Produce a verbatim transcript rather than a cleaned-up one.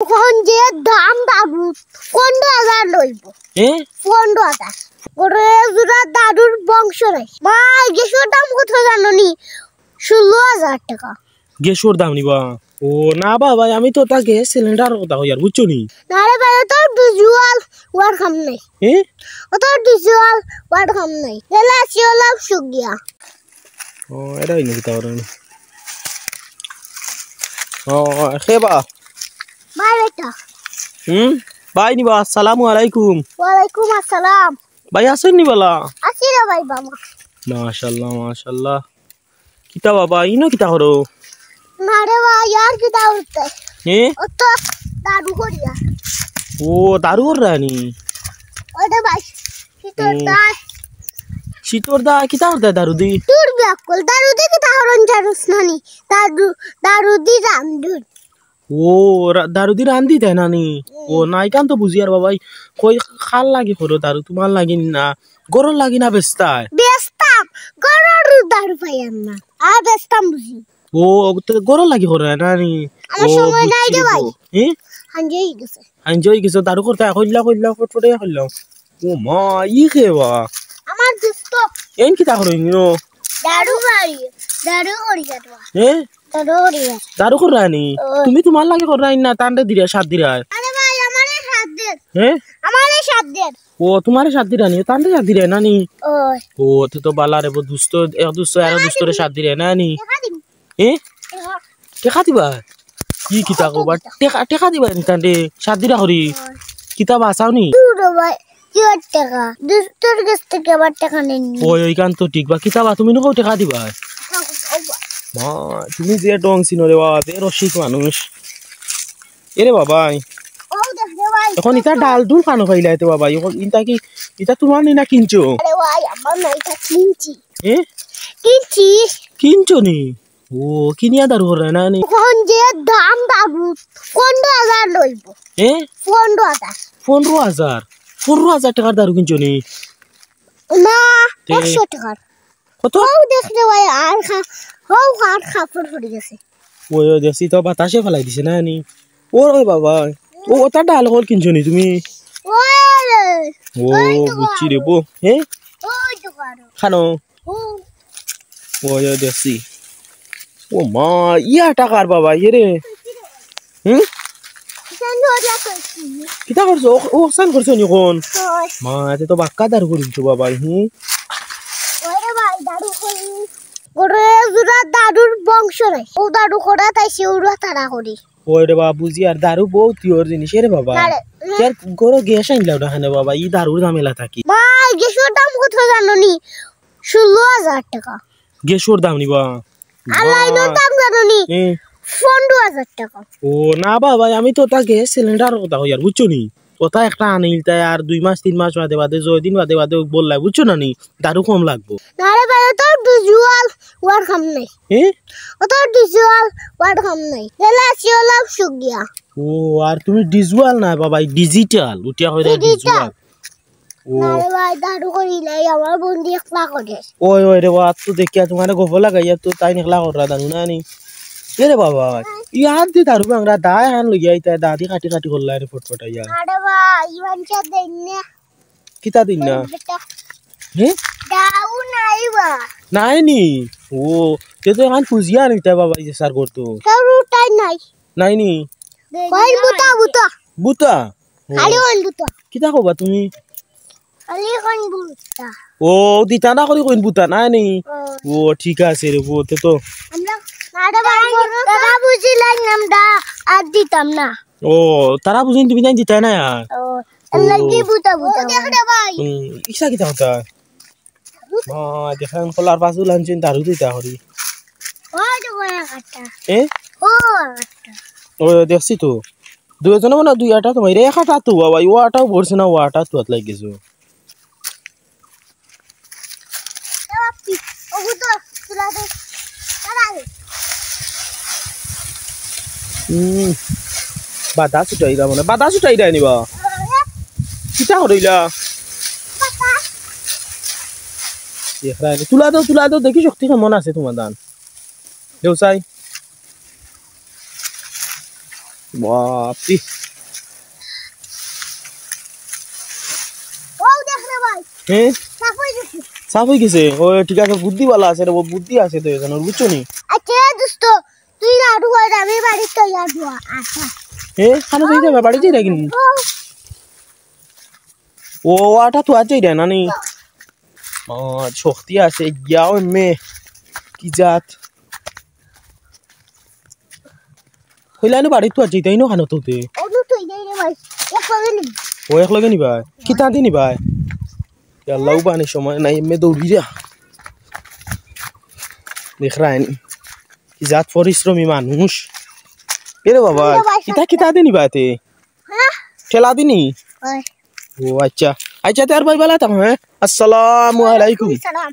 অখন যে দাম দারু, পনরো হাজার লইবো। এ? পনরো হাজার। গরু জুড়া দারুর বংশ নাই। মাই, গ্যাসর দাম কত জানো নি? ষোলো হাজার টেকা। গ্যাসর দাম নি বা? ও না বা ভাই, আমি তো অতা গ্যাস সিলিন্ডারর কথা কইয়ার, বুঝছো নি? না রে ভাই, অত ডিজেল অওয়ার কাম নাই। এ? অত ডিজেল অওয়ার কাম নাই। গেলা আসি অলাপ সুগিয়া। ও, এরা ইনো কিতা করেন? ও, কে বা? ভাই বেটা। হুম? ভাই নি বা, আসসালামু আলাইকুম। ওয়ালাইকুম আসসালাম। ভাই আছইন নি বালা? আছি রে ভাই বাবা। মাশাআল্লাহ, মাশাআল্লাহ। কিতা বাবা, ইনো কিতা করো? না রে ভাই, আর কিতা করতে? হে? অত দারু করিয়ার। ও, দারু কররায় নি? ওরে ভাই, শীতর হুম। দায়। শীতর দায়, কিতা করতে দারু দি? তোর বিয়াক্কল, দারু দি কিতা করন জানোস না নি? দারু, দারু দি রান্ধুন। ও, রা-, দারু দি রান্ধিতায় না নি? হুম। ও, না, ইখান তো বুঝিয়ার বাবা, কই কার লাগি করো দারু, তুমার লাগি না, ঘরর লাগি না বেচতায়? বেচতাম, ঘরর দারু পাইয়ার না, আর বেচতাম বুঝি। ও, তো ঘরর লাগি করো না নি? আমার ও, সময় নাই বুঝছি রে ভাই। ও। এ? হাঞ্জা অই গেছে। হাঞ্জা অই গেছে, দারু করতে কইলা, কইলা, ফটফটাইয়া কইলা। ও মা, ই কে বা? আমার দোস্ত। এইন কিতা করো ইনো? দারু করি, দারু করি দারু। এ? দারু করি। দারু কররায় নি? ও। তুমি তুমার লাগি কররায় না, তানরে দিরায়, সাথ দিরায়। আরে ভাই, আমারে সাথ দের। হে? আমারে সাথ দের। ও, তুমারে সাথ দিরায় নি, তানরে সাথ দিরায় না নি? ও। ও, তে তো বালা রে, ব-, দোস্ত, এক দোস্ত, আরো দোস্তরে সাথ দিরায় না নি? টেকা দিমু। এ? টেকা। টেকা দিবা? কি কিতা কও বা? টেকা, টেকা দিবা নি তানরে? সাথ দিরা করি। ও। কিতা বাচাও নি? দূর ভাই। কিওর টেকা? দোস্তর গেছ থাকি আবার টেকা নেইন নি। ওই, ওইখান তো ঠিক বা। কিতা বা, তুমি নু কও টেকা দিবা? মা, তুমি যে ঢং চিনো রে বাবা, যে রসিক মানুষ। এরে বাবা, ও দেখ রে ভাই, অখন ইতা ডাল ডুল কানো পাইলায় তে বাবা? অখন ইতা কি, ইতা তুমার নি না কিনছো? আরে ভাই, আমার না, ইতা কিনছি। এ? কিনছি। কিনছো নি? ও, কিনিয়া দারু কররায় না নি? অখন যে দাম দারু, পনরো হাজার লইবো। এ? পনরো হাজার। পনরো হাজার? পনরো হাজার টেকার দারু কিনছো নি? না, তে? একশো টেকার। কত? ও দেখ রে ভাই, আর খা-, ও আর কাপড় পড়ি গেছে। ওই, ওই, দেখছি তো বাতাসে ফালাই দিছে না নি? ও রে বাবা, ও, অতা ডাল কল কিনছো নি তুমি? ওই রে। ও, ওই তো বুঝছি রে, কারো। বো, হে? ওই তো কারো। খানো? ও। ওই, ওই, দেখছি। ও মা, ইয়া টেকার বাবা, ইয়ে রে। হুম? কিতা করছো? ও, ও, অখান করছো নি অখন? ওই। মা, এতে তো বাক্কা দারু করি দিছো বাবা, হুম? ওরে ভাই, দারু করি। গরু জুড়া দারুর বংশ নাই। ও দারু করা তাই সে উড়া তারা করি। ওই রে বাবা, বুঝিয়ার, দারু বউত ইয়র জিনিস, এরে বাবা। আরে, হুম। কে ঘরো গ্যাস আনলাও না কেনে বাবা, ই দারুর ঝামেলা থাকি। ভাই, গ্যাসর দাম কত জানো নি? ষোলো হাজার টেকা। গ্যাসর দাম নি বা? আর লাইনর দাম জানো নি? হুম। পনরো হাজার টেকা। ও না বাবা, আমি তো অতা গ্যাস সিলিন্ডারর কথা কইয়ার, বুঝছো নি? অতা একটা আনিলতায় আর দুই মাস তিন মাস বাদে বাদে, ছয় দিন বাদে বাদে বললাই, বুঝছো না নি? দারু কম লাগবো। না রে ভাই, অত ডিজেল অওয়ার কাম নাই। এ? অত ডিজেল অওয়ার কাম নাই। গেলা আসি অলাপ সুগিয়া। ও, আর তুমি ডিজেল না বাবা, ই ডিজিটাল। উঠিয়া কইরা ডিজিটাল। ডিজেল। ও। না রে ভাই, দারু করিলাই, আমার বন্ধু একলা করে। ওই, ওই রে, ও আর তো দেখিয়া তুমারে গফ লাগাইয়া তো তাইন একলা কররা দারু না নি। এ রে বাবা, ই হাত দি দারু ভাংরা, দা এহান লইয়া ইতা, দা দি কাটি কাটি করলা রে ফটফটাইয়া। আরে ভাই, ইমান চা দেন না। কিতা দিন না? বেটা। হে? দাও নাই বা। নাই নি? ও, তে তো এহান খুজিয়া আনিতা বাবা, এই যে সার করতো। দারু তাই নাই। নাই নি? কইন বুতা, বুতা। বুতা? ও। খালি কইন বুতা। কিতা কবা তুমি? খালি কইন বুতা। ও, দিতা না করি কইন বুতা, নাই নি? ও। ও, ঠিক আছে রে, বো, তে তো। আমরা, না রে ভাই, তারা বুঝিলাই আমরা আর দিতাম না। ও, তারা বুঝিন তুমি তাই দিতায় না আর? ও, ও। এর লাগি বুতা বুতা। ও, দেখ রে ভাই। হুম, ইচ্ছা কিতা কথা? মা, দেখেন, খোলার পাঁচ উলান চিন দারু দিতা করি। ও, তো কয়া কাটা। এ? ও, কাটা। ও, দেখছি তো। দুইজনে মানে দুই আটা তো মাইরে, এক আটা তো, বাবা, ও আটাও পড়ছে না, ও আটা তো হাত লাগি গেছে। এ বাপ্পি, ওগু তো, তুলা দে। দাঁড়া রে। হুম, বাদা ছুটাই দা মানে, বাদা ছুটাই দেয় নি বা? কিতা করইলা? বাবা। দেখরা নি, তুলা দেও, তুলা দেও, দেখি শক্তি কেমন আছে তুমার দান। দেও চাই। বাপরে। ওউ দেখ রে ভাই, হ্যাঁ, সাফ অই গেছে। সাফ অই গেছে। ও ঠিক আছে, বুদ্ধি ভালা আছে রে, ও বুদ্ধি আছে তো এখানে, বুঝছো নি? আচ্ছা দোস্ত, তুই লাডু কই যাবি বাড়িত তো ইয়ার দোয়া। আচ্ছা। হ্যাঁ, খানো যাই যাবে, বাড়ি যাই না কিন্তু। ও, ও আটা তো আছে রে নানি। ও শক্তি আছে, গিয়াও মে কি জাত। কইলা নি বাড়ি তো আছে, তাই না খানো তো দে। ওনু তুই যাই রে ভাই, এক করে নি। ও এক লগে নিবায়, কিতা দি নিবায়? ইয়াল্লা, উবানি সময় নাই, এমনি দৌড়ি যা। দেখরায়নি কি জাত পরিশ্রমী মানুষ। এরে বাবা, এরে ভাই, কিতা কিতা দি নিবায় তে? হ্যাঁ? ঠেলা দি নি? ওই। ও আচ্ছা, আচ্ছা, তে আর ভাই ভালা থাকো, হ্যাঁ? আসসালামু আলাইকুম। সালাম।